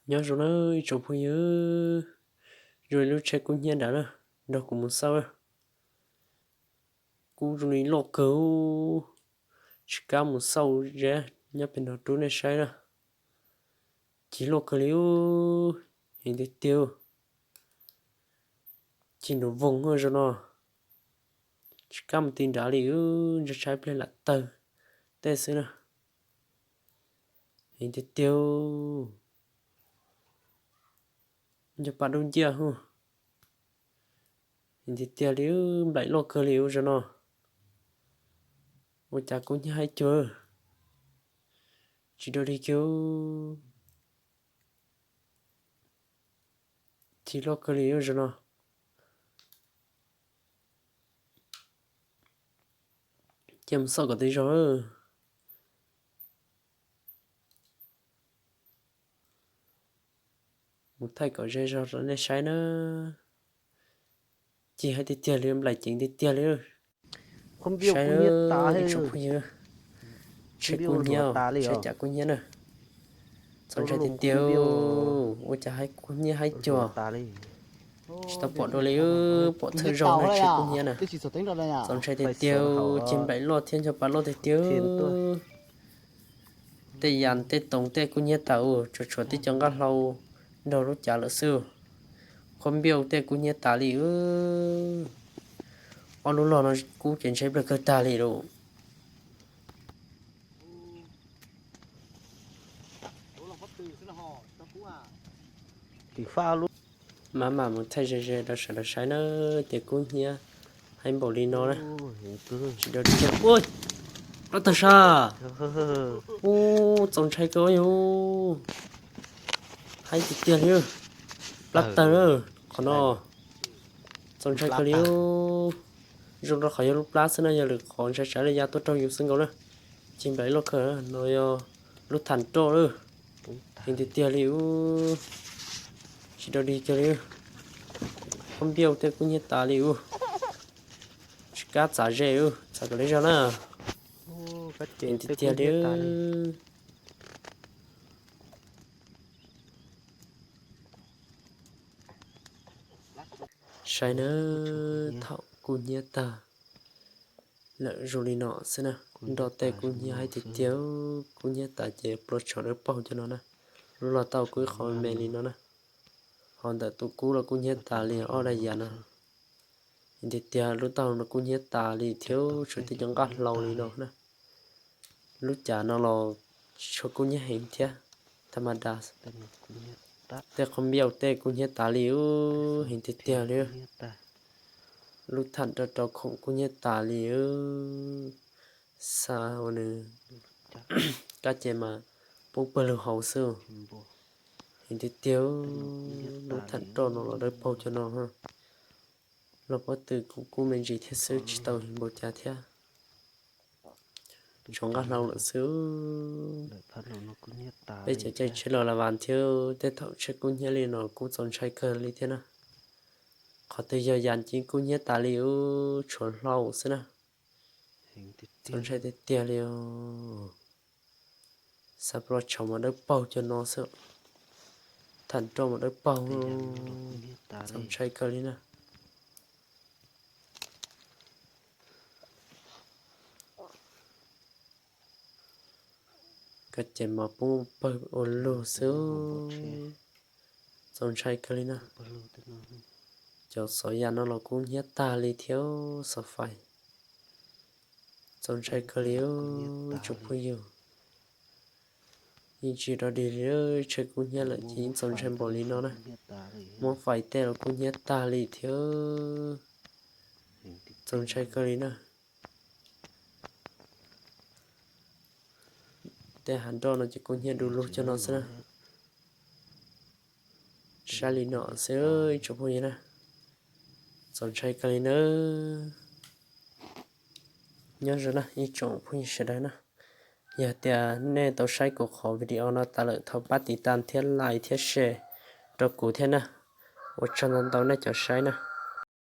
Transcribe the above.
Nyob zoo na ib tsoom phooj ywg, zoo li lub tsheb kub hnyiab nrad na, nrog kuv mus xauj na. Kub zoo li loj kawg, tsis kam mus xauj ze, nyob pem no rub nej saib na. Cig loj kawg li, heev tiag tiag. Cig nraum voog zoo no, tsis kam mus ti nrad li, ntshai tshaib plab lam tawg tej xwb na. Heev tiag tiag. Nco pa dub nciab hu. Heev tiag tiag li, nplaim loj kawg li ua zoo no. Ua cas kub hnyiab haib cuag, tsis dog dig kiag. Cig loj kawg li ua zoo no. Cia mus xauj kom tau zog. Mus thaij kom ze zog rau nej saib na. Cig haib tiag tiag li, nplaim ceev tiag tiag li. Saib, ib tsoom phooj ywg, tsheb kub hnyiab, saib cas kub hnyiab na. Txaus ntshai tiag tiag, ua cas kub hnyiab haib cuag. Tsis tau pom dua li, pom thawj zaug na tsheb kub hnyiab na. Txaus ntshai tiag tiag, cig nplaim loj thiab nco pa loj tiag tiag. Tej yas tej toov tej kub hnyiab tas, tsuas tshuav tib co nqaj hlau nrog lub cav lawm xwb. Khuab npiaj tej kub hnyiab tas li. Ob lub log no kub ces ntshai plawg kawg tag li lauj. Maj mam mus thaij ze ze rau sawv daws saib na, ces kub hnyiab haib npaum li no na. Tsis dog dig kiag. Ua, plab tawg sab. Ub, txaus ntshai kawg yus. Haib tiag tiag li. Plab tawg qhov no. Txaus ntshai kawg li. Zoo rau qhov yog lub plab xwb na, yog lwm qhov ntshai tsam li ya tuaj raug yus xwb nkaus na. Cig nplaim loj kawg no yog lub tham roj lawm. Heev tiag tiag li ub. Tsis dog dig kiag li. Khuab npiaj tej kub hnyiab tas li ub. Tsis kam txav ze ub, txav kom li zog na. Heev tiag tiag li. Saib na, thaum kub hnyiab tag lawm zoo li no xwb na. Nroj tej kub hnyiab haib tiag tiag, kub hnyiab tas ces plua tshauv dawb paug cov no na. Lub log tau kub ib qho me li no na. Ho ntawm tus kub los kub hnyiab tas li ob daim yas no. Heev tiag tiag, lub taub hau no kub hnyiab tas li thiab, tshuav tej cov nqaj hlau li no na. Lub cav no los tsis tshua kub hnyiab heev thiab, tha ma da. Tej khuab npiaj tej kub hnyiab tas li ub, heev tiag tiag li. Lub tham rau rau khoom kub hnyiab tas li ub. Xa ua nws kab ces mas poob pawg lug hauv xwb. Heev tiag tiag, lub tham roj no los dawb paug cov no. Los pob tw kuj kub me ntsis thiab xwb, tsis tau heev npaum cas thiab. Tshuav nqaj hlau lawm xwb. Peb cov caij tsheb los la vas thiab tej thaum tsheb kub hnyiab li no kuj txaus ntshai kawg li thiab na. Qhov twg yog yas ces kub hnyiab tas li ub, tshuav hlau xwb na. Txaus ntshai tiag tiag li os. Xa plua tshauv mas dawb paug cov no xwb. Tham roj mas dawb paug. Txaus ntshai kawg li na. Kab ces mas poob pawg ua lug xwb. Txaus ntshai kawg li na. Cov xov yas no los kub hnyiab tag li thiab, xov fais. Txaus ntshai kawg li tsoom phooj ywg. Yeej tsis dog dig li, tsheb kub hnyiab lawm ces yeej txaus ntshai npaum li no na. Muab fais tej los kub hnyiab tag li thiab. Txaus ntshai kawg li na. Tej hav nroj no ces kub hnyiab du lug cov no xwb na. Saib li no xwb ib tsoom phooj ywg na. Txaus ntshai kawg li na. Nyob zoo na ib tsoom phooj ywg sawv daws na. Yog tias nej tau saib kuv qhov video no tas lawm thov pab tiv tas thiab like thiab share rau kuv thiab na. Ua tsaug ntau ntau nej cov saib na.